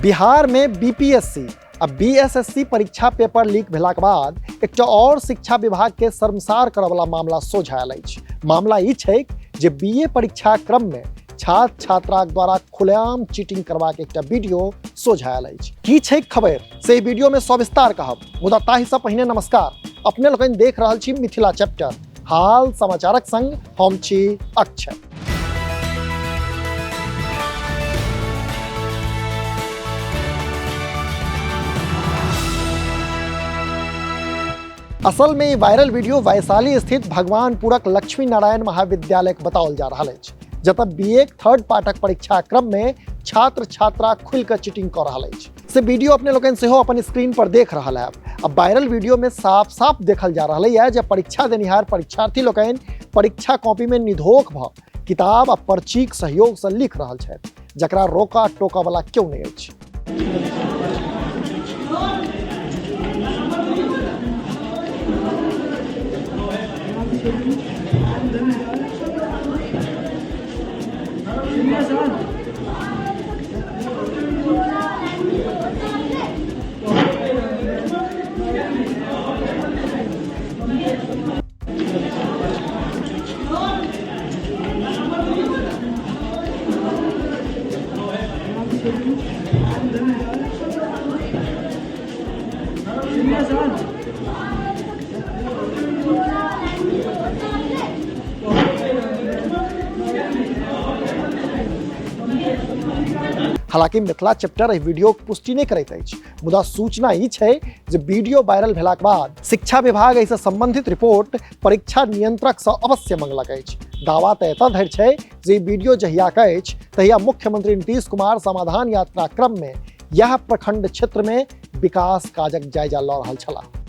बिहार में बीपीएससी आ बीएसएससी परीक्षा पेपर लीक भेलाक बाद एकटा और शिक्षा विभाग के शर्मसार करऽवला मामला सोझा आयल अछि। मामला ई छै जे बीए परीक्षा क्रम में छात्र छात्रा द्वारा खुलेआम चीटिंग करबाक एकटा वीडियो सोझा आयल अछि। की छै खबर से वीडियो में सविस्तार कहब, मुदा ताहि से पहिने नमस्कार। अपने लोकनि देख रहल छी मिथिला चैप्टर, हाल समाचारक संग हम छी अक्षय। असल में ई वायरल वीडियो वैशाली स्थित भगवानपुरक लक्ष्मी नारायण महाविद्यालय के बताओल जा रहल अछि, जतऽ बीए थर्ड पार्टक परीक्षा क्रम में छात्र छात्रा खुलि कऽ चीटिंग कऽ रहल अछि। से वीडियो अपने लोकनि सेहो अपन स्क्रीन पर देख रहल हैब। अब वायरल वीडियो में साफ साफ देखल जा रहल है जे परीक्षा देनिहार परीक्षार्थी लोकनि परीक्षा कॉपी में निधोख भ किताब आ पर्चीक सहयोग से लिख रहल छथि, जकरा रोका टोका वाला क्यों नहीं अछि। हालांकि मिथिला चैप्टर एहि वीडियो के पुष्टि नहीं करैत अछि, मुदा सूचना ई छै जे वीडियो वायरल भेलाक बाद शिक्षा विभाग एहिसँ संबंधित रिपोर्ट परीक्षा नियंत्रक सँ अवश्य मंगलक अछि। दावा तऽ एतऽ धरि छै जे ई वीडियो जहिया के अछि तहिया मुख्यमंत्री नीतीश कुमार समाधान यात्रा क्रम में यह प्रखंड क्षेत्र में विकास काजक जायजा लऽ रहल छलाह।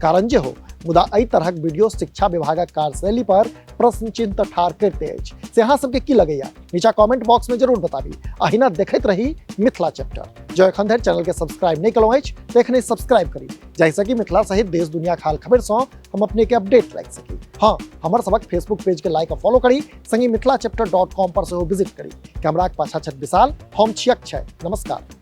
कारण जे हो, मुदा एहि तरहक वीडियो शिक्षा विभागक कार्यशैली पर प्रश्न चिन्ह तऽ ठाढ़ करिते अछि। से अहाँ सबके की लगैया नीचा कमेंट बॉक्स में जरूर बताबी। अहिना देखैत रही मिथिला चैप्टर। जो एखन धरि चैनल के सब्सक्राइब नहीं कलहुँ अछि तऽ एखने सब्सक्राइब करी, जाहिसँ कि मिथिला सहित देश दुनिया हाल खबर सँ हम अपने के अपडेट राखि सकी। हाँ, हमर सबक फेसबुक पेज के लाइक आ फॉलो करी, संगे मिथिला चैप्टर.com पर सेहो विजिट करी। कैमराक पाछा छथि विशाल, हम छी अक्षय। नमस्कार।